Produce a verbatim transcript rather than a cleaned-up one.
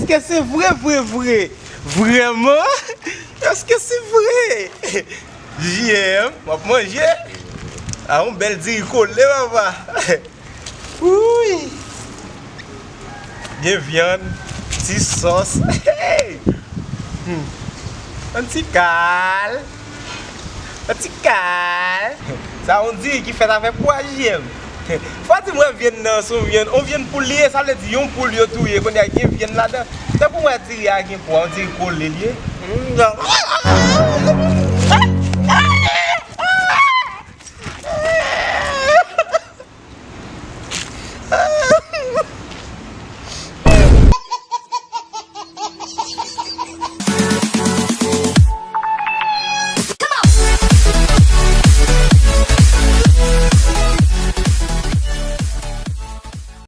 Èske se vre, vre, vre? Vrèman? Èske se vre? J M, w ap manje? A, yon bèl diri kole, papa. Wouy! Gen vyann, ti sòs. Hey! Hmm. Yon ti kal. Yon ti kal. Sa yon diri ki fèt avèk bwa, J M. Fò di mwen vyann nan se yon vyann, yon vyann poul li ye, sa vle di yon poul yo touye, kounye a gen vyann ladan. Tankou mwen diri a gen pwa, yon diri kole li ye. Hmm, non.